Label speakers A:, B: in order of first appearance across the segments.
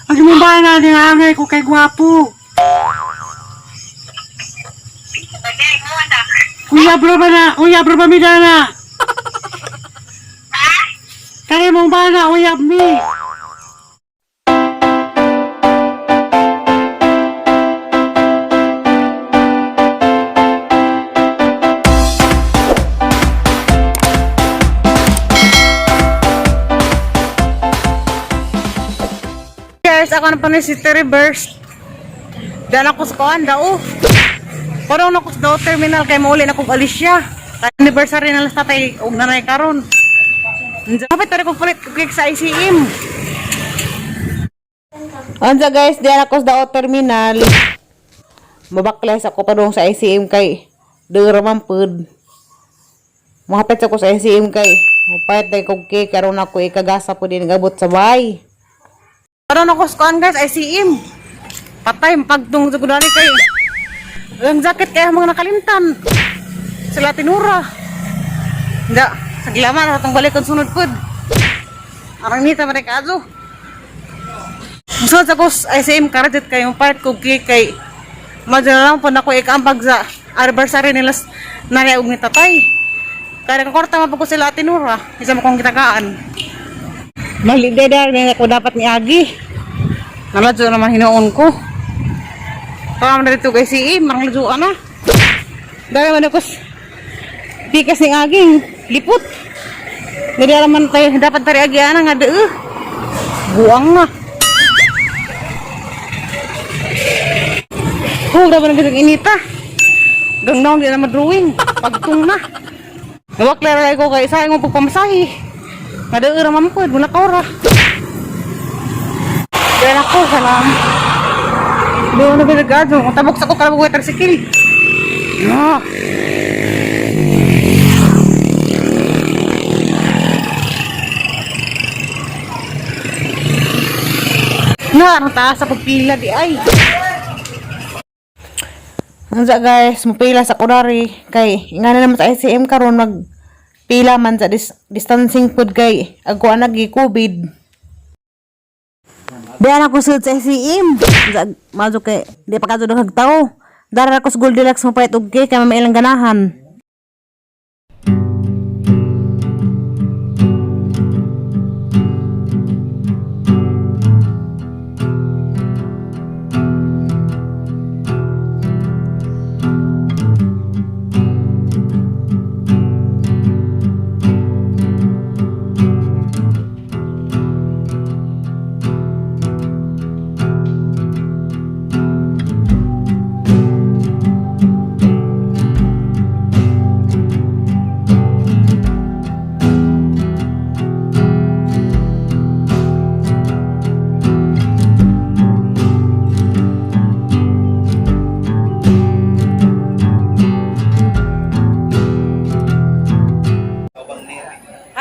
A: Ang imong bana ni angay ko kay gwapo. Kuya bro ba na? Kuya bro ba mi dana? Kaya mong bana, uyab mi.
B: Guys, ako na pa ni si Terry Burst. Dala ko sa kuan, dao. Parang na ko sa dao terminal kay mauli na kong Alicia. Anniversary na lang sa tatay og nanay karon. Dapat tari kong palit cake sa ICM. Ansa guys, di ako sa dao terminal. Mabaklas ako pa doon sa ICM kay dura man pud. Mahapit ako sa ICM kay mupayat day kog cake karon ako ikagasa po din gabot sa bahay. Karon ako sa kuan guys, ICM. Patay, pagtung sa gudani kay. Ang jacket kaya mga nakalimtan. Sila tinura. Hindi, sa gilaman, atong balik ang sunod pud. Arang nita man kaadto. Musulod sa kos ICM karadit kay yung part ko kay kay madala lang po na ko ikaambag sa anniversary nila nanay og ni tatay. Kaya nakakorta man po ko sila tinura. Isa mo kong gitagaan. Mali dada na ako dapat ni Agi. Naladyo naman hinuon ko. Tama na dito kay CE, marang ladyoan na. Dahil man ako pikas ni Agi, lipot. Hindi naman tayo, dapat tari Agi ana nga deu. Buang na. Oh, grabe na gising inita. Gang naong di na madrawing. Pagtung na. Nawak lera ko kay isa imong pagpamasahe. Nga deu ra man ko, wala ka ora. Dahil ako, salam. Doon na binagado. Kung tabok sa ko, kalabog ko yung tricycle. No. Na, ang taas sa pagpila di ay. Unsa guys, mupila sa kunari kay nga na naman sa ICM karon mag pila man sa distancing pud kay agko nagi COVID. Diyan ako sud sa ICM. Unsa mazo kay di pa kadto daghan tao. Dara ako sa Goldilocks mapayat og cake kay may ilang ganahan.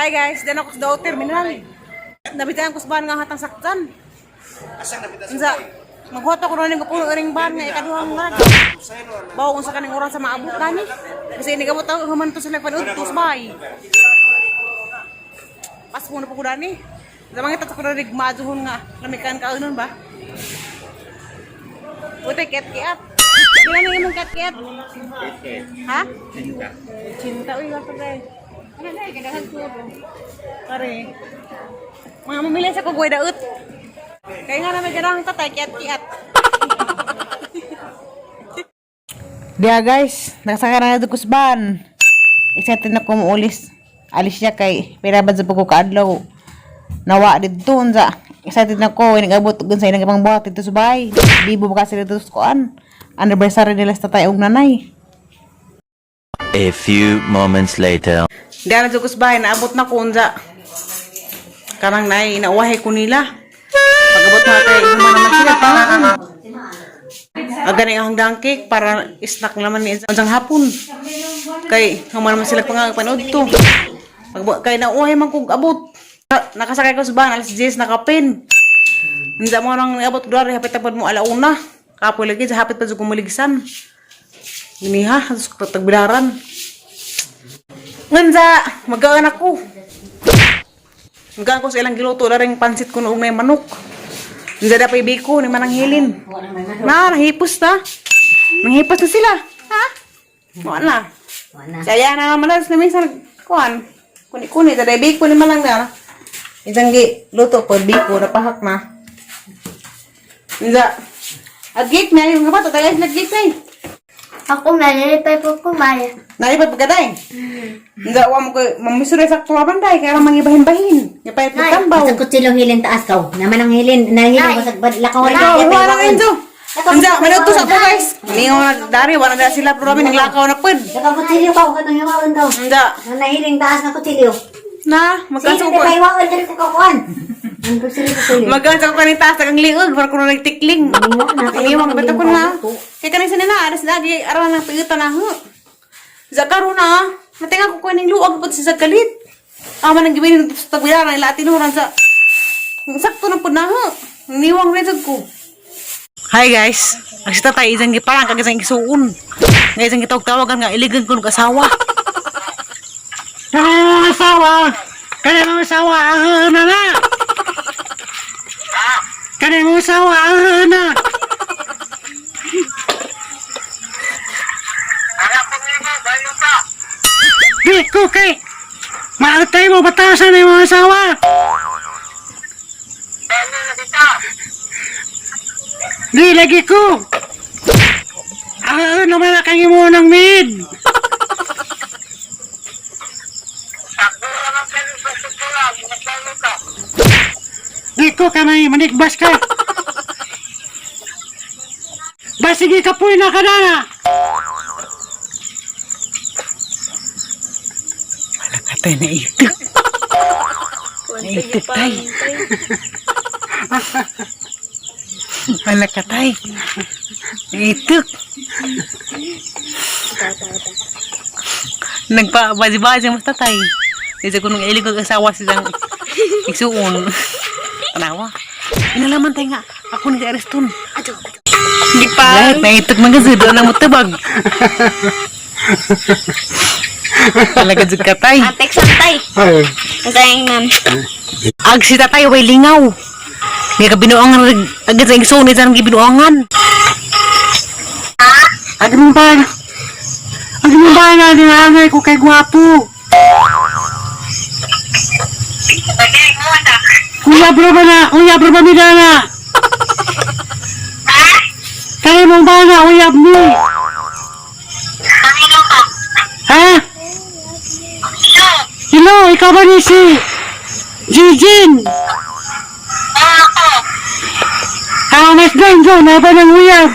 B: Hi guys, diyan ako sa Dao Terminal. Nabitaan ko sa ban nga hatang saktan. Unsa? Maghuot ako ron ng puno ring ban nga ikaduhang nga. Bawo unsa kaning oras sa maabot gani. Kasi inigabot ako human to sila panood to sa bahay. Pas mo na po ko dani. Sa mga sa ko rin maadzuhon nga lamikan ka nun ba? Uy, kiat kiat. Kailan na imong kiat kiat? Ha? Cinta. Cinta uy, wala pa Ano na, kailangan ko. Pare. Mga mamili sa kugoy daut. Kaya nga namin ganang tatay, kiat-kiat. Diya guys, nakasakay na nato kusban. Excited na ko muulis. Alis siya kay pirabad sa pagko kaadlaw. Nawa didto unsa. Excited na ko nag-abot og sa ilang ibang buhat dito sa bahay. Bibo ba kasi dito sa kuan. Anniversary nila sa tatay og nanay.
C: A few moments later.
B: Diya na sa bahay, naabot na ko unsa. Karang nay, inauwahe ko nila. Pag-abot na kay human naman sila pangaan. Aga na yung hanggang cake para snack naman ni isang hapon. Kay human naman sila panood to. Pag kay nauwahe man kog abot. Nakasakay ko sa bahay, alas 10 nakapin. Hindi mo nang niabot ko dari hapit tapad mo alauna. Kapoy lagi sa hapit pa sa kumuligsan. Giniha, sa tagbilaran. Nganza, magaan ako. Magaan ko sa ilang giluto na rin pansit ko noong may manok. Unsa da pay biko ni Manang Hilin. Na, nahipos ta. Nahipos na sila. Ha? Wala na.
D: Wala.
B: Kaya na naman na minsan kuan. Kuni-kuni da biko ni Malang na. Isang gi luto po biko na pahak na. Unsa? Agik na yung kabato tayo nagik na.
E: Ako malilipay po kumaya.
B: Nalipad pagkaday. Unsa wa mo ko mamisure sa tuwa banday kaya mangibahin-bahin. Gipayat
E: Nay.
B: tambaw.
D: Sa kutsilong hilin taas kaw. Naman ang hilin. Nahilin ko sa lakaw na.
B: Ikaw, wala na Enzo. Enzo, manuto sa ko guys. Mingo na dari, wala na sila pero kami naglakaw na pud.
D: Lakaw kutsilyo kaw. Katong hiwaon daw.
B: Enzo,
D: Ang nahiling taas na kutsilyo.
B: na, magkansa
D: Sige,
B: ko.
D: pa hiwaon dali ko kakuan. Ang kutsilyo kutsilyo.
B: Magkansa ko kaning taas ang liog para ko na nagtikling.
D: Mingo na, kayo
B: Iniwang
D: na,
B: bata ko
D: hindi
B: na.
D: mo
B: Kaya kaning sinina, aras lagi araw ng piyuta na ho. Zakaro na, matinga ko kuning luag pud sa galit. Ama nang gibinin sa tagbilaran ila tinuran sa sakto na pud na ho. Niwang rin sad ko. Hi guys, ang si tatay isang giparang kag isang isuon. Nga isang gitawag-tawagan nga iligan ko ng asawa.
A: Kaya mga asawa! Kaya mga asawa, ang na na! Kaya mga asawa, ang na! Di ko kay! Maatay mo, batasan na yung mga asawa! Di, lagi ko! Ang naman na kang imo ng mid! Di ko kamay, manikbas ka. Basige kapoy na ka na.
B: Katay na itik. Naitik tay. Wala ka tay. Naitik. Nagpa-bazi-bazi mas tatay. Isa ko nung ilig kong asawa silang isuon. Tanawa. Inalaman tayo nga. Ako ni Ariston. Hindi pa. Lahat naitik man kasi doon ang mutabag. Talaga jud ka tay.
E: Apex tay.
A: Ay,
E: Ang nan.
B: Ag si tatay way lingaw. Nga kabinuangan agad sa igsoon ni ang gibinuangan.
A: agad mo ba? Agad mo ba na dinangay ko kay gwapo? Kuya bro ba na? Kuya bro ba mi na? Kaya mo ba na uyab ni? Ha? Hello, ikaw ba ni si Jijin? Ah, mas doon doon, na ba ng uyab?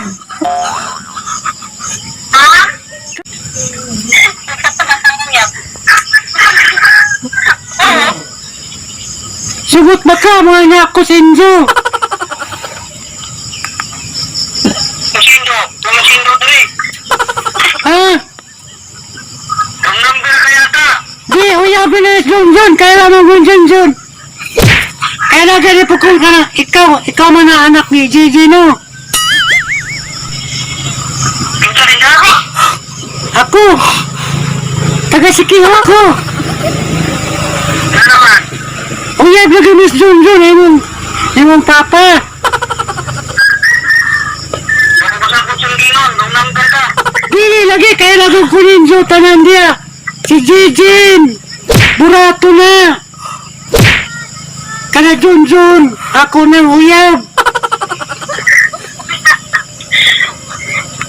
A: Sugot ba ka, mga anak ko, Senjo?
F: Musindo, musindo diri.
A: Ha?
F: Ang number kaya ta.
A: Di, uyab na doon doon, kaya mo mo doon doon. Kaya na ganito po kung ka na, ikaw man na anak ni Gigi, no?
F: Kinsa rin ka?
A: Ako! Taga Sikiho ako!
F: Ano naman?
A: Uyab lagi Miss Jun Jun, imong papa.
F: Mababasang ko sa ginon, ang number ka.
A: Dili lagi kaya lagi kunin jo tanan dia. Si Jijin! Burato na! Kana Jun Jun, ako nang uyab.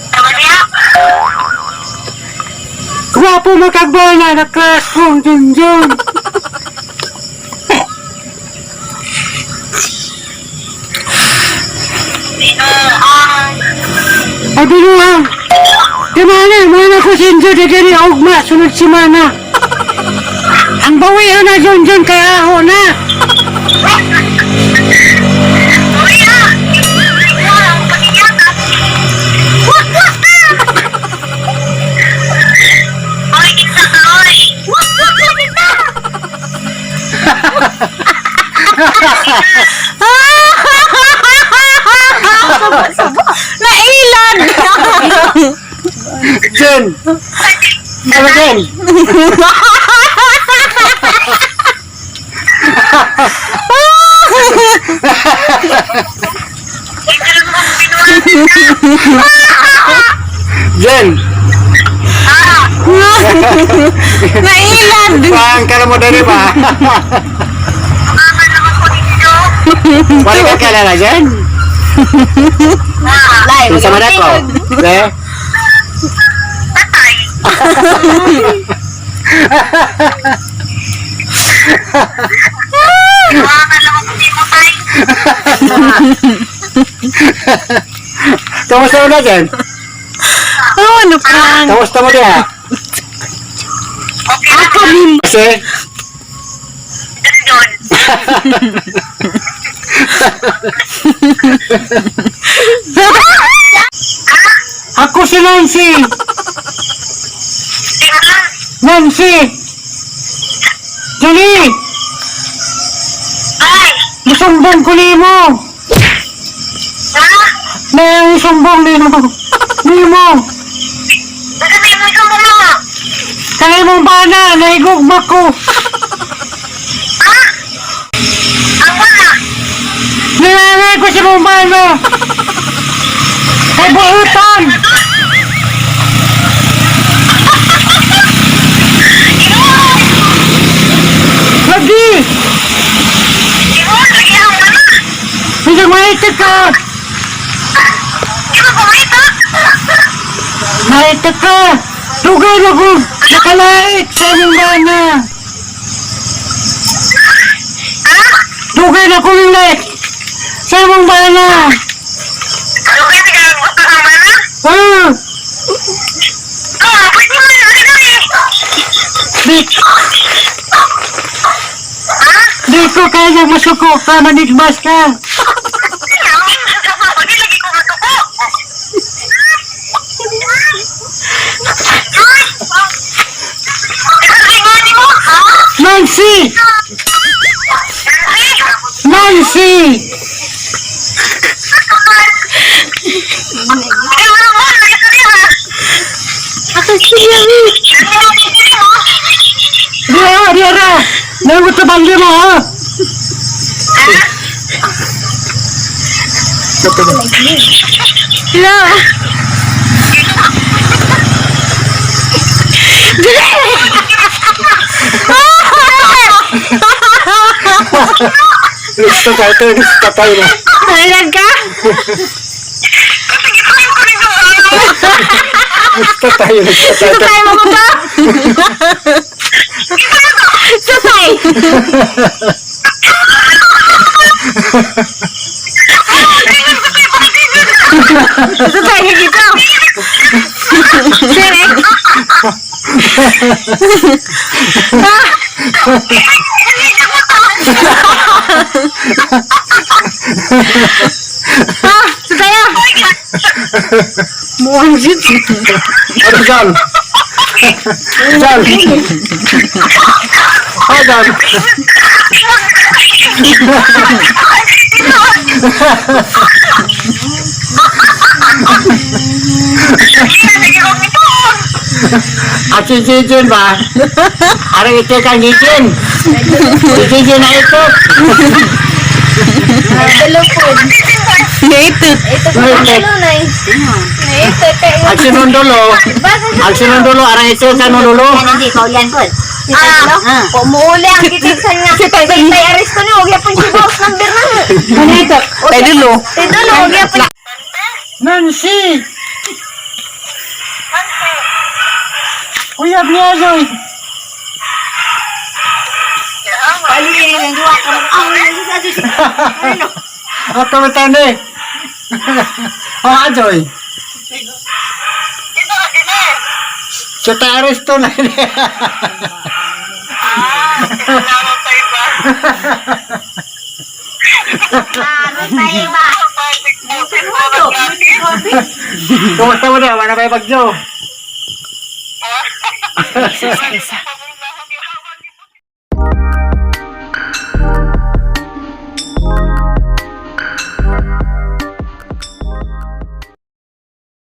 F: Tama niya?
A: Gwapo makagbana na class kong Jun Jun.
F: Sino ang
A: Abi ang Di mana, mana ko si Enzo di gani ugma sunod si mana. Ang bawi na Jun Jun kaya ako na.
F: Uy, ah! Wala, pakiyata. Oy, kita ka, oy! Wak, wak, wak, kita!
B: Nailan.
A: Jun! Ano Jun?
G: Jen!
B: Nailan!
G: Pang ka na mo dali ba? Wala ka kalala, Jen? Kinsa man ako? Ne? Kamusta mo na, Jen?
B: Oh, ano pang?
G: Kamusta mo diha?
B: Ako ni
G: Kasi?
A: Ako si Nancy! Nancy! Johnny! Nasumbong ko nimo! May sumbong nimo! Nimo! Kaya mong bana, naigugma ko! Nilalay ko si mong bana! Kay buutan! Lagi! Hindi maitik ka! Maitik ka! Dugay na ko! Nakalait sa imong bana! Dugay na ko lait sa imong bana! Ah! Di, di ko kaya masuko ka, manigmas ka! Nancy! Nancy!
E: Ako si Yami.
A: Diya, diya ra! Nagot sa banggi mo, ha?
E: Hello.
G: Gusto ka ito, gusto tayo na.
E: Nailan ka?
G: Gusto tayo, gusto tayo.
E: Tayo mo ba? Sasay! Sasay ka dito! Sir, eh. Ah, sasay ah!
B: Muang shit.
G: Ano, John? John! Oh, John! At si Jijin ba? Arang ito kang Jijin! Si Jijin na ito!
B: Ito.
E: Ito po ang nay. Ito kay
G: At si Nondolo! At si Nondolo, arang ito kang Nondolo!
D: Yan hindi kaulian po.
E: Ah, pumuuli ang gitiksan nga. Si Tay Aristo ni og yapon si boss number na.
B: Ito. Tayo dulo.
E: Tay dulo og yapon.
A: Nancy! Uyab niya, Joy!
G: At kamatane! Oh, Ajoy! Sa taris to na ini. Kumusta mo na? Wala ba yung bagyo?